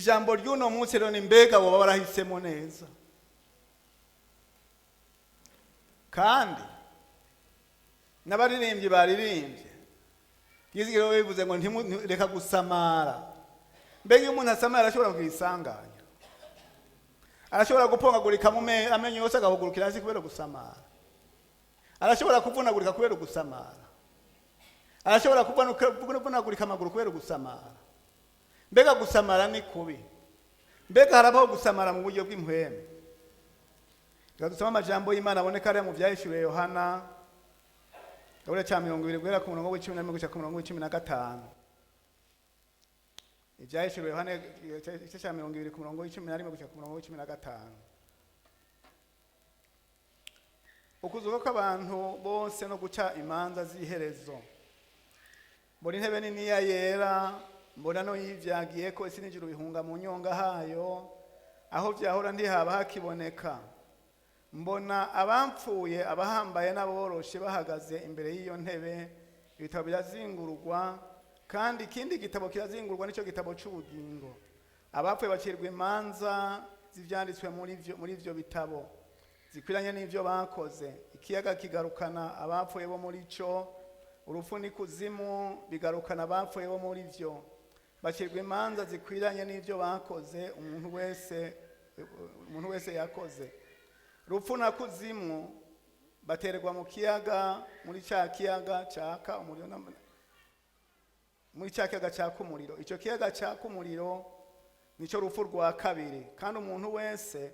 Ijambo ry'uno munsi rero ni: mbega woba warahisemo neza? Kandi n'abaririmbyi baririmbye Byizigiro bivuze ngo reka gusamara. Mbega iyo umuntu asamara, arashobora kugira isanganya, arashobora gupongagurika amenyo yose agahugurukira hasi kubera gusamara, arashobora kuvunagurika kubera gusamara, arashobora kuvunagurika amaguru kubera gusamara. Mbega gusamara ni kubi? Mbega harabaho gusamara mu buryo bw'impwemu? Reka dusome amajambo y'Imana aboneka hariya mu Vyahishuriwe Yohana, igaburo cya 20, guhera ku murongo wa 11 gushika ku murongo wa 15. Ivyahishuriwe Yohana, igice cya 20, ku murongo wa 11 gushika ku murongo wa 15. Ukuzuka kw'abantu bose no guca imanza z'iherezo. Mbona intebe niniya yera, mbona no yivyagiyeko. Isi n'ijuru bihunga mu nyonga hayo, aho vyahora ntihaba hakiboneka. Mbona abapfuye, abahambaye n'aboroshe, bahagaze imbere y'iyo ntebe. Ibitabo birazingurwa, kandi ikindi gitabo kirazingurwa, nicyo gitabo c'ubugingo. Abapfuye bacirwa imanza z'ivyanditswe muri ivyo bitabo, zikwiranye n'ivyo bakoze. Ikiyaga kigarukana abapfuye bo muri cyo, urupfu n'ikuzimu bigarukana abapfuye bo muri vyo, bacirwa imanza zikwiranye n'ivyo bakoze, umuntu wese yakoze. Rupfu na kuzimu baterwa mu kiyaga, muri cya kiyaga caka umuriro, muri cya kiyaga caka umuriro. Icyo kiyaga caka umuriro nicyo rupfu rwa kabiri. Kandi umuntu wese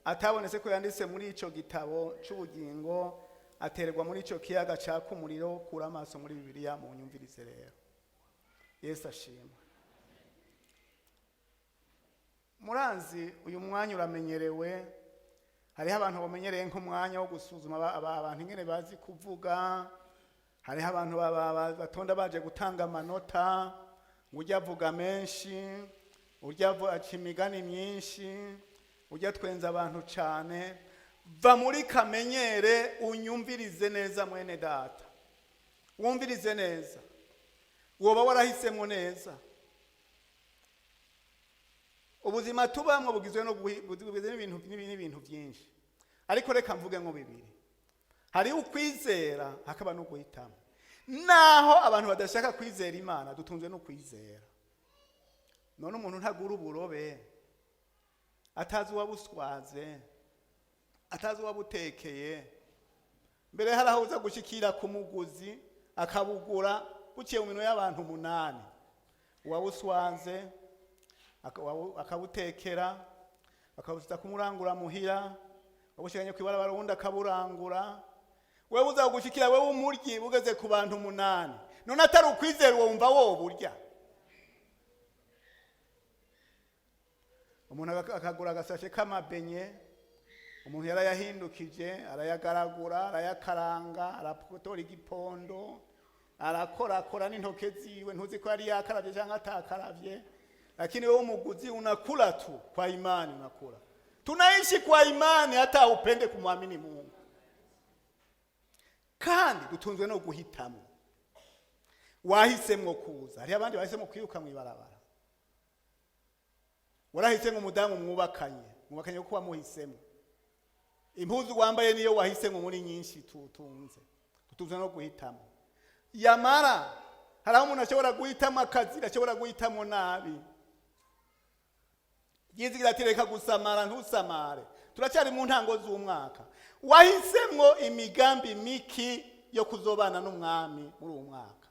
atabonetse ko yanditse muri icyo gitabo cy'ubugingo aterwa muri icyo kiyaga caka umuriro. Kura amaso muri Bibiliya mu nyumvirize rero. Yesu ashimwe. Muranzi, uyu mwanya uramenyerewe. Hariho abantu bamenyereye nk'umwanya wo gusuzuma abantu ingene bazi kuvuga. Hariho abantu batonda baje gutanga amanota, ngo ujya avuga menshi, ujya aca imigani myinshi, ujya twenza abantu cyane. Va muri kamenyere, unyumvirize neza, mwene data, wumvirize neza. Woba warahisemo neza? Ubuzima tubamwo bugizwe n'ibintu byinshi, ariko reka mvuge nko bibiri: hariho ukwizera, hakaba no guhitamo. Naho abantu badashaka kwizera Imana, dutunzwe no kwizera. None umuntu ntagura uburobe atazi uwabuswaze, atazi uwabutekeye? Mbere hari aho uza gushyikira ku muguzi akabugura buciye mu minwe y'abantu umunani: uwabuswaze, akabutekera, akabusuta kumurangura muhira, wabushikanye kw'ibarabara, uwundi akaburangura. Wewe uza gushikira wewe umuryi bugeze ku bantu umunani. None atari ukwizera, uwo wumva woburya? Umuntu akagura agasashe k'amabenye, umuntu yarayahindukije, arayagaragura, arayakaranga, aratora igipondo, arakorakora n'intoke ziwe. Ntuzi ko yari yakaravye cyangwa atakaravye, lakini wewe umuguzi unakula tu kwa imani, unakula. Tunaishi kwa imani hata upende kumwamini Mungu. Kandi dutunzwe no guhitamo. Wahisemwo kuza, hariho abandi bahisemo kwiruka mw'ibarabara. Warahisemo umudamu mwubakanye, mwubakanye kuko wamuhisemo. Impuzu wambaye niyo wahisemo muri nyinshi. Tutunze, dutunzwe no guhitamo. Yamara hari aho umuntu ashobora guhitamo akazi, ashobora guhitamo nabi. Yizigira ati: "Reka gusamara, ntusamare." Turacyari mu ntango z'umwaka. Wahisemwo imigambi miki yo kuzobana n'Umwami muri uwo mwaka?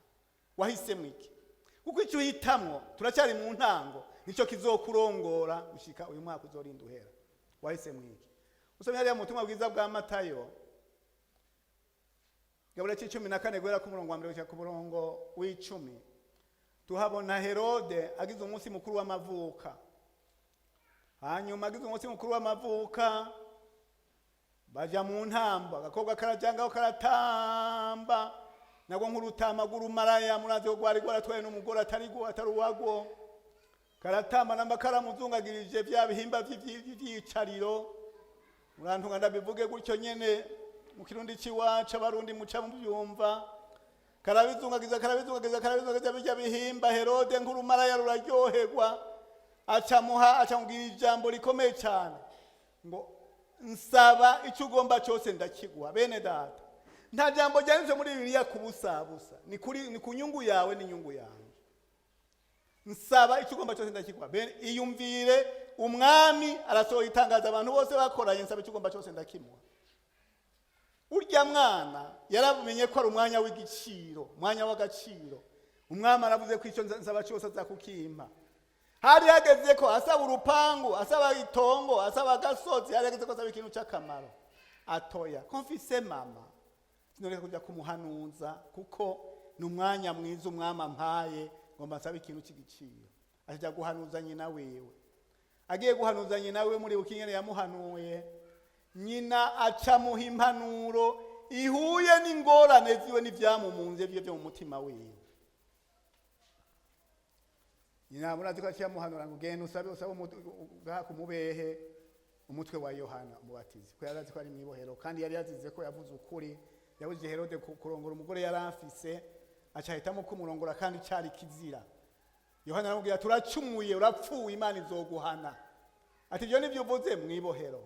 Wahisemo iki? Kuko icyo uhitamwo, turacyari mu ntango, nicyo kizokurongora gushika uyu mwaka uzorinda uhera. Wahisemo iki? Usomye hariya mu butumwa bwiza bwa Matayo, igaburo cya 14, guhera ku murongo wa 1 gushika ku murongo wa 10, tuhabona Herode agize umunsi mukuru w'amavuka. Hanyuma agize umunsi mukuru w'amavuka, baja mu ntambo. Agakobwa karajangaho, karatamba nabwo nk'urutama rw'urumaraya. Murazi ko rwari rwaratwaye n'umugore atari uwagwo. Karatamba namba karamuzungagirije bya bihimba vy'ivyicariro. Murantunga ndabivuge gutyo nyene mu Kirundi c'iwacu, Abarundi muca mubyumva. Karabizungagiza, karabizungagiza, karabizungagiza bijya bihimba. Herode nk'urumaraya ruraryoherwa. Acamuha, acamubwira ijambo rikomeye cyane ngo: "Nsaba icyo ugomba cyose ndakiguha." Bene data, nta jambo ryanditse muri Bibiliya ku busabusa, ni kuri, ni ku nyungu yawe n'inyungu yanjye. "Nsaba icyo ugomba cyose ndakiguha." Bene, iyumvire, umwami arasohoye itangaza, abantu bose bakoranye, "Nsaba icyo ugomba cyose ndakimuha." Urya mwana yaramenye ko ari umwanya w'igiciro, umwanya w'agaciro. Umwami aravuze ko icyo nsaba cyose aza kukimpa. Hari hageze ko asaba urupangu, asaba itongo, asaba agasozi, hari hageze ko asaba ikintu cy'akamaro. Atoya ko mfise mama, sinoreka kujya kumuhanuza, kuko ni umwanya mwiza umwami ampaye, ngomba nsabe ikintu cy'igiciro. Ajya guhanuza nyina wiwe. Agiye guhanuza nyina wiwe, muri ingene yamuhanuye, nyina acamuha impanuro ihuye n'ingorane ziwe n'ivyamumunze vyo byo mu mutima wiwe. Nyina murazi ko aciye amuhanura ngo: "Genda usabe ugaha kumubehe umutwe wa Yohana Umubatizi," ko yari azi ko ari mw'ibohero, kandi yari yazize ko yavuze ukuri. Yabujije Herode kurongora umugore yari afise, aca ahitamo kumurongora kandi cari kizira. Yohana aramubwira: "Turacumuye, urapfuye, Imana izoguhana." Ati: "Ibyo nibyo uvuze mw'ibohero."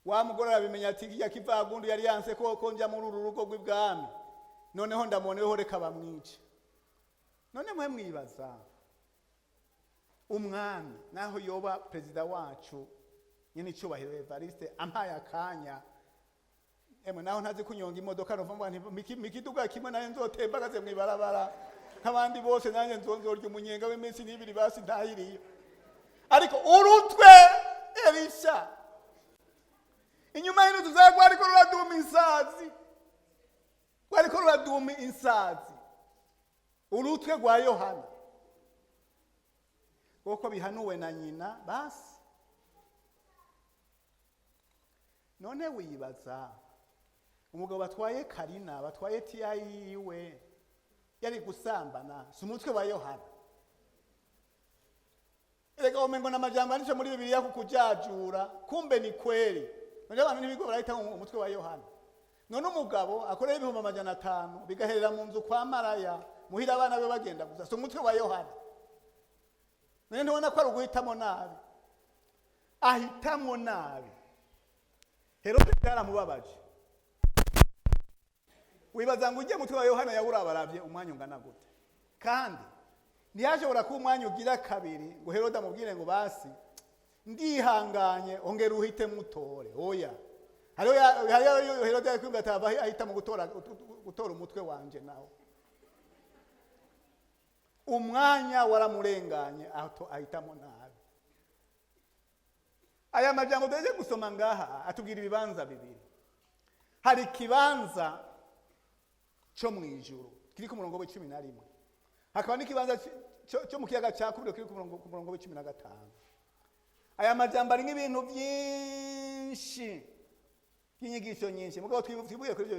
Wa mugore arabimenya, ati: "Kirya kivagundu yari yanse koko njya muri uru rugo rw'ibwami, noneho ndamuboneyeho, reka bamwice." None mwe mwibaza, umwami naho yoba perezida wacu nyine icyubahiro Evariste ampaye akanya, emwe naho ntazi kunyonga imodoka, nova mvuga nti mikiduga kimwe nayo nzotembagaze mw'ibarabara nk'abandi bose, nanjye nzonzorya umunyenga w'iminsi n'ibiri, basi ntahiriyo. Ariko urutwe Elisha inyuma y'inzu zawe rwariko ruraduma insazi, rwariko ruraduma insazi, urutwe rwa Yohana, kuko bihanuwe na nyina. Basi none wibaza umugabo batwaye Karina, batwaye tiyayi yiwe, yari gusambana, si umutwe wa Yohana? Erega womengo n'amajambo yanditse muri Bibiliya kukujajura, kumbe ni kweli. None abantu ntibigo barahita umutwe wa Yohana. None umugabo akorera 500,000 bigaherera mu nzu kwa maraya, muhira abana be bagenda gusa, si umutwe wa Yohana? None ntubona ko ari uguhitamo nabi? Ahitamo nabi. Herode byaramubabaje. Wibaza ngo ujye mutwe wa Yohana yawurabaravye umwanya ungana gute? Kandi ntiyashobora kuba umwanya ugira kabiri ngo Herode amubwire ngo: "Basi ndihanganye, ongera uhite mutore." Oya, hariho Herode yari kwiyumvira ati: "Ava ahitamo gutora umutwe wanje nawe." Umwanya waramurenganye, ahitamo nabi. Aya majambo duheje gusoma ngaha atubwira ibibanza bibiri. Hari ikibanza cyo mu ijuru kiri ku murongo w'11, hakaba n'ikibanza cyo mu kiyaga cya kubiro kiri ku murongo w'15. Aya majambo arimo ibintu byinshi by'inyigisho nyinshi, mugabo twibuye kuri ibyo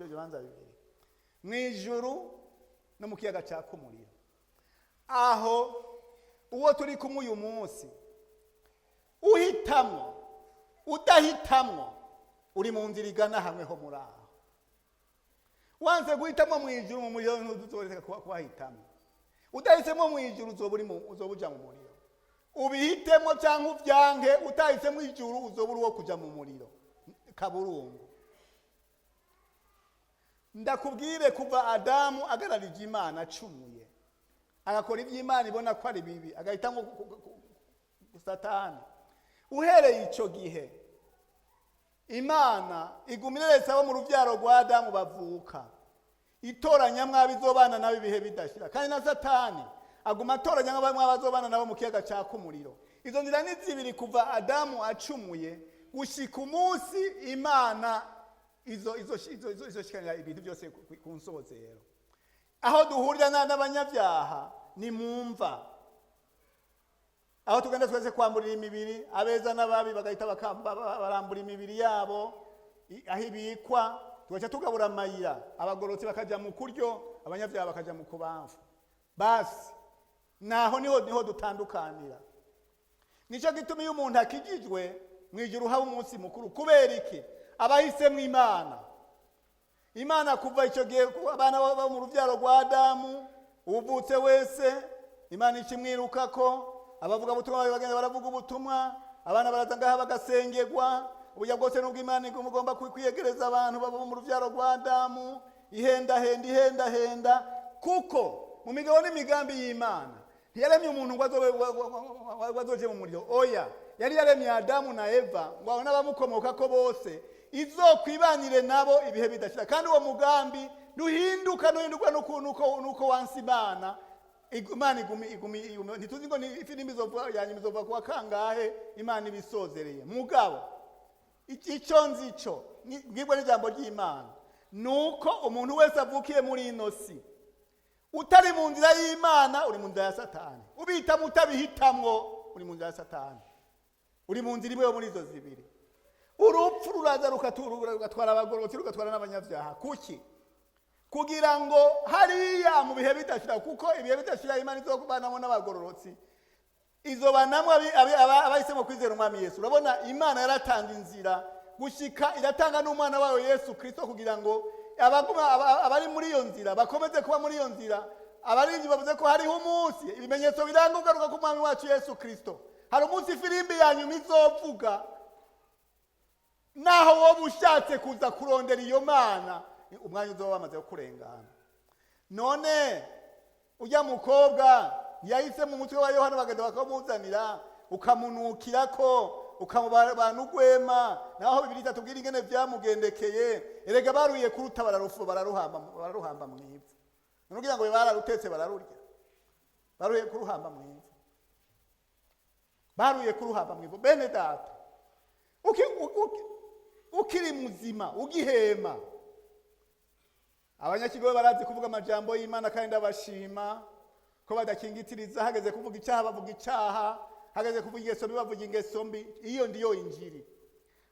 bibanza bibiri, mu ijuru no mu kiyaga cyaka umuriro. Aho uwo turi kumwe uyu munsi, uhitamwo udahitamwo, uri mu nzira igana hamwe ho muri aho. Wanze guhitamo mu ijuru, mu muriro ntuzoreka kuhahitamo. Udahisemo mu ijuru, uzoba uja mu muriro. Ubihitemo cyangwa ubyanke, utahisemo ijuru uzoba uri uwo kuja mu muriro kaburungu. Ndakubwire, kuva Adamu agararije Imana, acumuye, agakora iby'Imana ibona ko ari bibi, agahitamo Satani, uhereye icyo gihe Imana iguma ireretse abo mu rubyaro rwa Adamu bavuka, itoranya mwabo izobana nabo ibihe bidashira. Kandi na Satani aguma atoranya mwabo azobana nabo mu kiyaga cyaka umuriro. Izo nzira ni zibiri kuva Adamu acumuye gushika umunsi Imana izoshikanira ibintu byose ku nsozero. Aho duhurira n'abanyabyaha ni mu mva, aho tugenda twese kwamburira imibiri, abeza n'ababi bagahita barambura imibiri yabo aho ibikwa, tugaca tugabura amayira, abagororotsi bakajya mu kuryo, abanyabyaha bakajya mu kubamfu. Basi naho niho dutandukanira. Nicyo gituma iyo umuntu akijijwe, mu ijuru haba umunsi mukuru. Kubera iki? Abahisemo Imana. Imana kuva icyo gihe, abana bo mu rubyaro rwa Adamu, uvutse wese Imana ikimwirukako. Abavuga ubutumwa bagenda baravuga ubutumwa, abana baraza ngaha bagasengerwa. Uburyo bwose nubwo Imana igomba kwiyegereza abantu baba mu rubyaro rwa Adamu, ihendahenda, ihendahenda, kuko mu migabo n'imigambi y'Imana ntiyaremye umuntu ngo azoje mu muriro. Oya, yari yaremye Adamu na Eva ngo abo n'abamukomoka ko bose izokwibanire nabo ibihe bidashira. Kandi uwo mugambi ntuhinduka, ntuhinduka nuko wansi Imana. Imana igumi, ntituzi ngo ni ifirimbi izova ya nyuma izova kuwa kangahe Imana ibisozereye. Mugabo icyo nzi cyo mbwirwa n'ijambo ry'Imana nuko umuntu wese avukiye muri ino si utari mu nzira y'Imana uri mu nzira ya Satani. Ubihitamo utabihitamwo, uri mu nzira ya Satani, uri mu nzira imwe yo muri izo zibiri. Urupfu ruraza rugatwara abagororotsi, rugatwara n'abanyabyaha. Kuki? Kugira ngo hariya mu bihe bidashira, kuko ibihe bidashira Imana izokubanamo n'abagororotsi, izobanamwo abahisemo kwizera Umwami Yesu. Urabona, Imana yaratanze inzira gushika iratanga n'umwana wayo Yesu Kristo kugira ngo abari muri iyo nzira bakomeze kuba muri iyo nzira. Abarinzi bavuze ko hariho umunsi, ibimenyetso biranga ugaruka k'Umwami wacu Yesu Kristo. Hari umunsi ifirimbi ya nyuma izovuga, naho wowe ushatse kuza kurondera iyo Mana, umwanya uzoba wamaze kurengana. None ujya mukobwa yahise mu mutwe wa Yohana, bagenda bakamuzanira, ukamunukira ko ukamubana ugwema, naho Bibiliya itatubwira ingene vyamugendekeye. Erega baruye kuruta, bararufu, bararuhamba mu ivu. Nugira ngo bararutetse bararurya, baruye kuruhamba mu ivu, baruye kuruhamba mu ivu. Bene data, ukiri muzima ugihema, abanyakigobe barazi kuvuga amajambo y'Imana, kandi ndabashima ko badakingitiriza. Hageze kuvuga icyaha bavuga icyaha, hageze kuvuga ingeso mbi bavuga ingeso mbi. Iyo ndiyo injiri.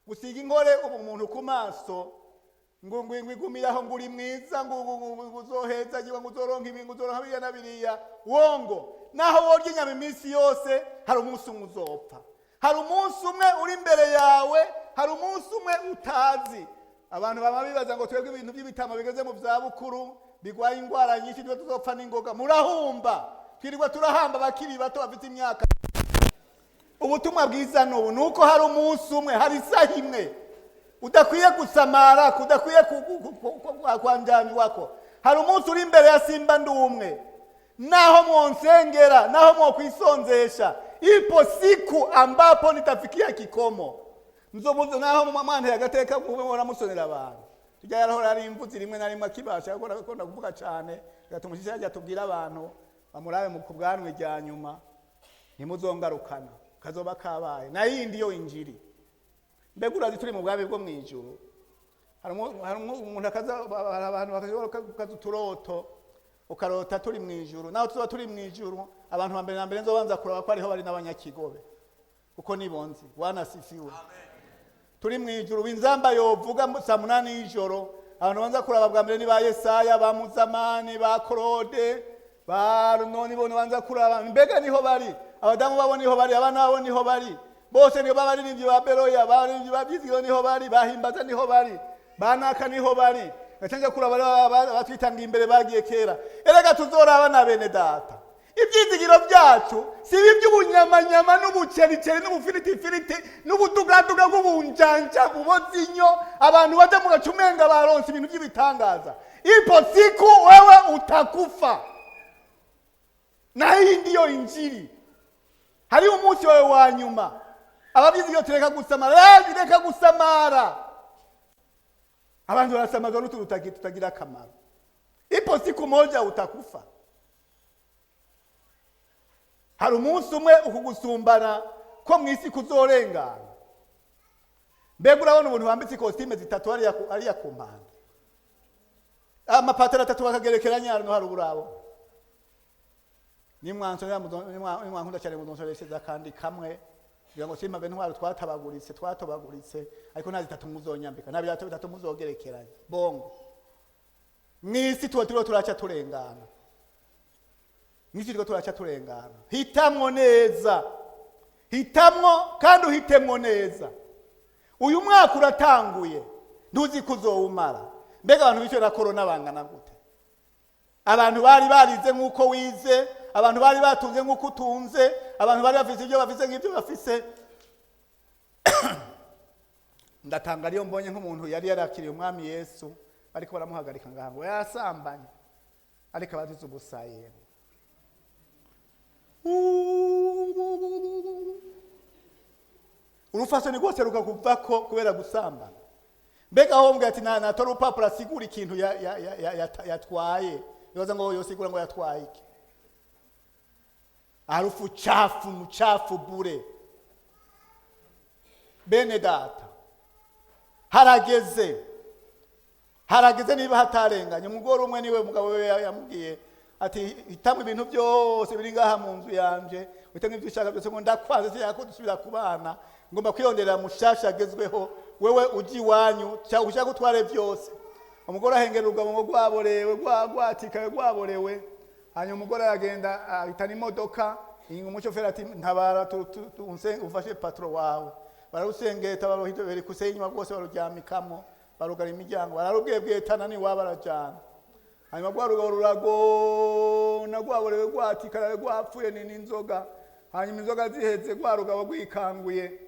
Gusiga inkore ubu umuntu ku maso ngo ngo ngo igumiraho, ngo uri mwiza, ngo ngo ngo ngo uzoheza, ngo uzoronka ibi, ngo uzoronka biriya na biriya, wongo. Naho worya inyama iminsi yose, hari umunsi umwe uzopfa, hari umunsi umwe uri imbere yawe, hari umunsi umwe utazi. Abantu baba bibaza ngo twebwe ibintu by'ibitama bigeze mu bya bukuru bigwaye indwara nyinshi niba tuzopfa n'ingoga. Murahumba, twirirwa turahamba abakiri bato bafite imyaka. Ubutumwa bwiza n'ubu ni uko hari umunsi umwe, hari isaha imwe udakwiye gusamara, kudakwiye kwanjanjwako. Hari umunsi uri imbere ya simba ndumwe. Naho mwonsengera, naho mwokwisonzesha, ipo siku ambapo nitafikia kikomo. Nzobuze naho mwanteye agateka mube muramusonera abantu. Tujya yarahora ari imvuzi rimwe na rimwe akibasha akunda kuvuga cyane, gatuma umushyitsi yajya tubwira abantu bamurabe mu kubwanwe rya nyuma, ntimuzongarukana kazoba kabaye. Na yindi yo injiri. Mbega urazi turi mu bwami bwo mu ijuru, hari umuntu akaza, hari abantu bakaza kaza uturoto, ukarota turi mu ijuru. Naho tuba turi mu ijuru, abantu ba mbere na mbere nzobanza kuraba ko ariho bari n'abanyakigobe, kuko nibonzi. Bwana asifiwe. Turi mu ijuru, inzamba yovuga saa 8 y'ijoro, abantu banza kuraba bwa mbere ni ba Yesaya, ba Muzamani, ba Claude, ba Runoni. Bo banza kuraba mbega niho bari, abadamu babo niho bari, abana babo niho bari, bose niho babaririmbyi ba Beroya, baririmbyi ba Byizigiro niho bari, bahimbaza niho bari, banaka niho bari. Gacanja kuraba abatwitanga imbere bagiye kera. Erega tuzoraba na bene data, ibyizigiro byacu si ibi by'ubunyamanyama n'ubucericeri n'ubufiritifiriti n'ubudugaduga bw'ubunjanja buboza inyo, abantu baja mu gace umenga baronse ibintu by'ibitangaza. Ipo siku wewe utakufa, na hii ndiyo injili. Hariho umunsi wawe wa nyuma. Ababyizigiro tureka gusamara, reka gusamara. Abantu barasamazwa n'utuntu tutagira akamaro. Ipo siku moja utakufa. Hari umunsi umwe ukugusumbana ko mu isi kuzorengana. Mbega urabona umuntu wambitse ikositime zitatu hariya ku mpande, amapataro atatu bakagerekeranya hano? Hari uburabo nimwankunda cyane muzonsoreshereza kandi kamwe kugira ngo simave ntwaro twatabaguritse, twatobaguritse, ariko nta zitatu muzonyambika, nta birato bitatu muzogerekeranya. Bongo mu isi tuba turiho turaca turengana, mu isi turiko turaca turengana. Hitamwo neza, hitamwo kandi uhitemwo neza. Uyu mwaka uratanguye, ntuzi ko uzowumara. Mbega abantu bishwe na korona bangana gute? Abantu bari barize nk'uko wize, Abantu bari batunze nk'uko utunze, abantu bari bafise ibyo bafise nk'ibyo bafise. Ndatanga ariyo mbonye nk'umuntu yari yarakiriye Umwami Yesu, ariko baramuhagarika ngaha ngo yarasambanye, ariko abazize ubusa. Yemwe, urufasoni rwose rukakuvako kubera gusambana. Mbega aho mbwira ati natora urupapuro asigura ikintu yatwaye, bibaza ngo yosigura ngo yatwaye iki? Harufu chafu, muchafu bure. Bene data, harageze, harageze. Niba hatarenganye umugore umwe, niwe mugabo we yamubwiye ati: "Hitamo ibintu byose biri ngaha mu nzu yanje, uhitamo ibyo ushaka byose," ngo ndakwaze, sinshaka ko dusubira kubana, ngomba kwiyonderera mushasha agezweho, wewe ujya iwanyu cyangwa ushaka utware byose. Umugore ahengera urugabo ngo rwaborewe, rwatikawe, rwaborewe. Hanyuma umugore aragenda, ahitana imodoka, inga umushoferi ati: "Ntabara, ufashe patron wawe." Bararusengeta, baruhitobera kusenya inyuma rwose, baruryamikamo, barugara imiryango, bararubwebwetana niwabo, arajana. Hanyuma rwa rugabo ruragona, rwaborewe, rwatikarawe, rwapfuye ni n'inzoga. Hanyuma inzoga ziheze, rwa rugabo rwikanguye,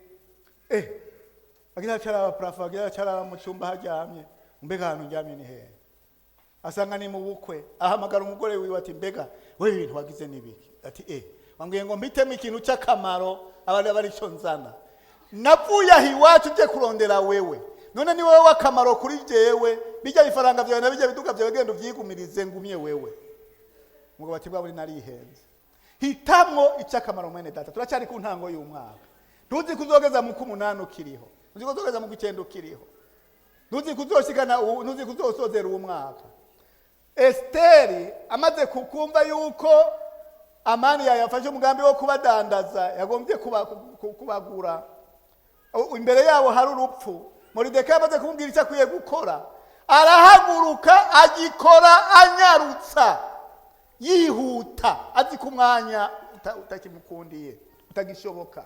agira acaraba plafond, agira acaraba mu cyumba haryamye, mbega ahantu ndyamye ni hehe? Asanga ni mu bukwe. Ahamagara umugore wiwe ati: "Mbega we, ibintu wagize n'ibiki?" Ati: "Wambwiye ngo mpitemo ikintu cy'akamaro abari bari cyo nzana. Navuye aho iwacu ujye kurondera wewe, none ni wowe w'akamaro kuri jewe. Bijya bifaranga byawe na bijya biduka byawe, genda ubyigumirize, ngumye wewe." Umugabo ati: "Bwa buri narihenze." Hitamwo icy'akamaro, mwene data. Turacyari ku ntango y'umwaka. Ntuzi ko uzogeza mu k'umunani ukiriho, ntuzi ko uzogeza mu k'icyenda ukiriho, ntuzi ko uzoshikana ntuzi ko uzosozera uwo mwaka. Esiteri amaze kukumva yuko Amani yafashe umugambi wo kubadandaza, yagombye kubagura, imbere yabo hari urupfu, Moridekayi amaze kumubwira icyo akwiye gukora, arahaguruka agikora anyarutsa, yihuta, azi ko umwanya utakimukundiye, utagishoboka.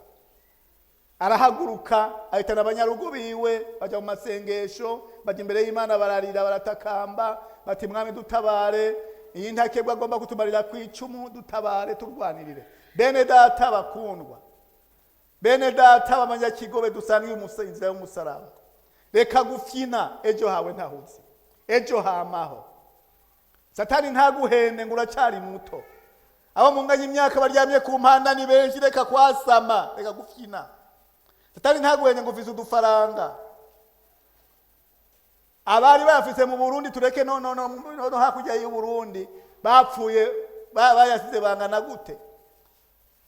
Arahaguruka, ahitana abanyarugo biwe, bajya mu masengesho, bajya imbere y'Imana, bararira, baratakamba bati: "Mwami, dutabare, iyi ntakebwa agomba kutumarira ku icumu, dutabare, turwanirire." Bene data bakundwa, bene data b'abanyakigobe dusanga inzira y'umusaraba, reka gufyina. Ejo hawe ntahuzi, ejo hamaho. Satani ntaguhende ngo uracyari muto. Abo munganya imyaka baryamye ku mpanda ni benshi. Reka kwasama, reka gufyina. Satani ntaguhende ngo ufise udufaranga. Abari bayafise mu Burundi, tureke no no no no, no hakurya y'u Burundi, bapfuye bayasize bangana gute?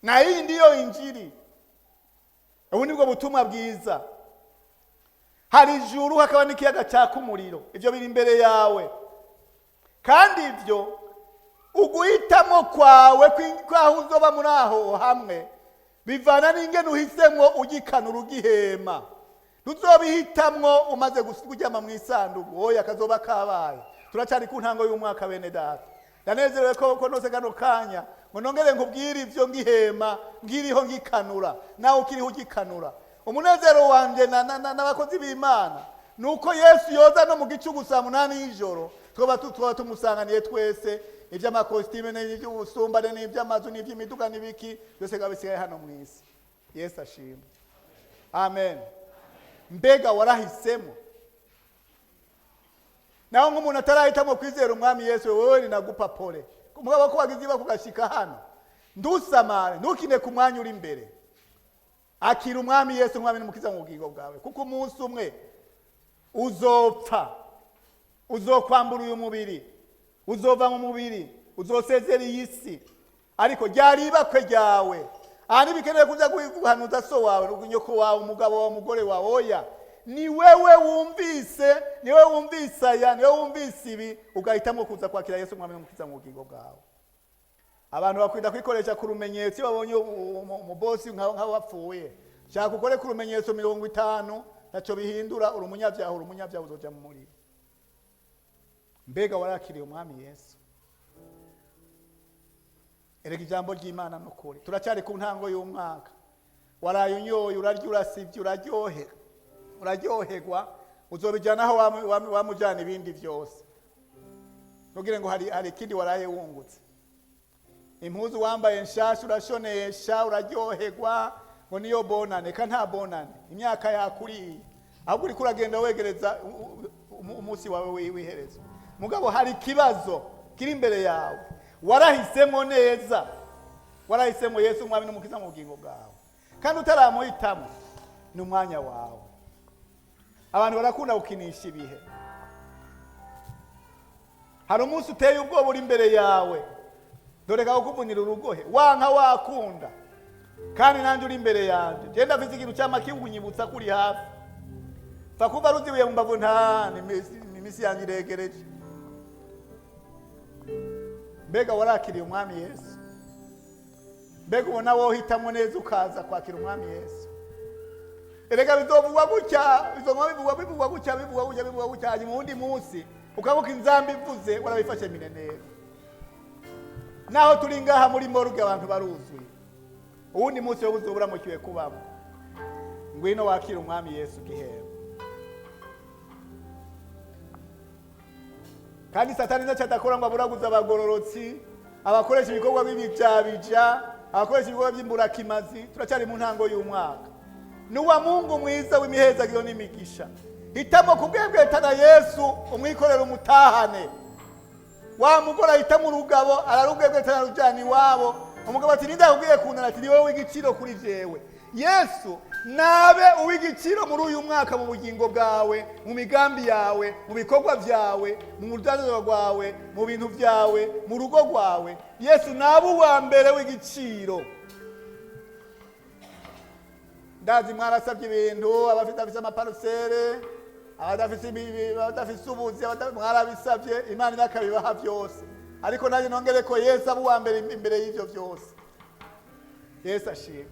Na hii ndiyo injili, ubu nibwo butumwa bwiza. Hari ijuru, hakaba n'ikiyaga cyaka umuriro. Ibyo biri imbere yawe, kandi ibyo uguhitamo kwawe kwaho uzoba muri aho hamwe bivana n'ingene uhisemo ugikanura, ugihema. Ntuzobihitamwo umaze kuryama mu isanduku, oya, kazoba kabaye. Turacyari ku ntango y'umwaka, bene data. Ndanezerewe ko nose kano kanya ngo nongere nkubwire ibyo ngihema, ngiriho ngikanura, nawe ukiriho ugikanura. Umunezero wanje n'abakozi b'Imana ni uko Yesu yoza no mu gicugu saa 8 y'ijoro, twaba tumusanganiye twese. Iby'amakositime n'iby'ubusumbane n'iby'amazu n'iby'imiduga n'ibiki byose biba bisigaye hano mu isi. Yesu ashimwe, amen. Mbega warahisemo? Naho nk'umuntu atarahitamo kwizera Umwami Yesu, wowe ninagupa pole. Umugabo ko wagize iba kugashika hano, ndusamare, ntukine ku mwanya uri imbere. Akira Umwami Yesu, Umwami n'Umukiza mu bugingo bwawe, kuko umunsi umwe uzopfa, uzokwambura uyu mubiri, uzova mu mubiri, uzosezera iyi si. Ariko ryari ibakwe ryawe. Aha ntibikeneye kuza guhanuza so wawe, nyoko wawe, umugabo wawe, umugore wawe, oya. Ni wewe wumvise, ni wewe wumvise aya, ni wewe wumvise ibi, ugahitamo kuza kwakira Yesu, Umwami n'Umukiza mu bugingo bwawe. Abantu bakunda kwikoresha ku rumenyetso iyo babonye umubosi nk'aho wapfuye. Shaka ukore ku rumenyetso 50, ntacyo bihindura. Uri umunyabyaha, uri umunyabyaha, uzoja mu muriro. Mbega warakiriye Umwami Yesu? Erega ijambo ry'Imana ni ukuri. Turacyari ku ntango y'umwaka. Waraye unyoye, urarya, urasibye, uraryoherwa, uzobijyana aho wamujyana ibindi byose. Ntugire ngo hari ikindi waraye wungutse. Impuzu wambaye nshasha, urashonesha, uraryoherwa ngo niyo bonane. Ka nta bonane, imyaka yakuriye, ahubwo uriko uragenda wegereza umunsi wawe w'iherezo. Mugabo hari ikibazo kiri imbere yawe. Warahisemo neza, warahisemo Yesu umwami n'umukiza mu bugingo bwawe, kandi utaramuhitamo ni umwanya wawe. Abantu barakunda gukinisha ibihe. Hari umunsi uteye ubwoba uri imbere yawe, dore kawukuvunira urugohe, wanka wakunda. Kandi nanjye uri imbere yanjye, genda afite ikintu cyama kiwunyibutsa kuri hafi. Pfa kuba ruzibuye mu mbavu, nta ni iminsi yanjye iregereje. Mbega warakiriye umwami Yesu? Mbega ubona wohitamwo neza ukaza kwakira umwami Yesu? Erega bizovugwa gutya, bizoguma bivugwa, bivugwa gutya, bivugwa gutya, bivugwa gutya, hanyuma uwundi munsi ukabuka inzamba ivuze, warabifashe minenero. Naho turi ngaha muri morgue, abantu baruzuye, uwundi munsi wowe uzoba uramukiwe kubamo. Ngwino wakira umwami Yesu gihembo. Kandi Satani ntacyo adakora ngo aburaguze abagororotsi, abakoresha ibikorwa b'ibijabija, abakoresha ibikorwa by'imburakimazi. Turacyari mu ntango y'umwaka. Ni uwa Mungu mwiza w'imihezagiro n'imigisha. Hitamo kubwebwetana Yesu, umwikorere, umutahane. Wa mugore ahitamo urugabo, ararubwebwetana, rujyana iwabo. Umugabo ati: "Ninde yakubwiye kundana?" Ati: "Ni wowe w'igiciro kuri jewe." Yesu nabe uw'igiciro muri uyu mwaka, mu bugingo bwawe, mu migambi yawe, mu bikorwa byawe, mu mudandazo rwawe, mu bintu byawe, mu rugo rwawe. Yesu nabe uwa mbere w'igiciro. Ndazi mwarasabye ibintu, abafite afise amaparcelles, abadafise abadafise ubuzi, mwarabisabye, Imana irakabibaha byose. Ariko nanjye nongere ko Yesu aba uwa mbere imbere y'ivyo byose. Yesu ashimwe.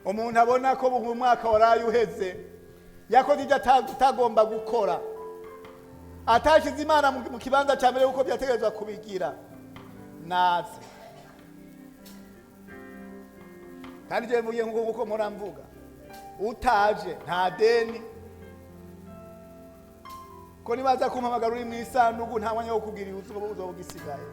Umuntu abona ko mu mwaka waraye uheze yakoze ibyo atagomba gukora, atashize Imana mu kibanza cya mbere kuko byategerezwa kubigira, naze. Kandi ibyo mvugiye nk'uko mpora mvuga, utaje nta deni. Ko nibaza kumpamagara uri mu isanduku, nta mwanya wo kugira uzoba ugisigaye.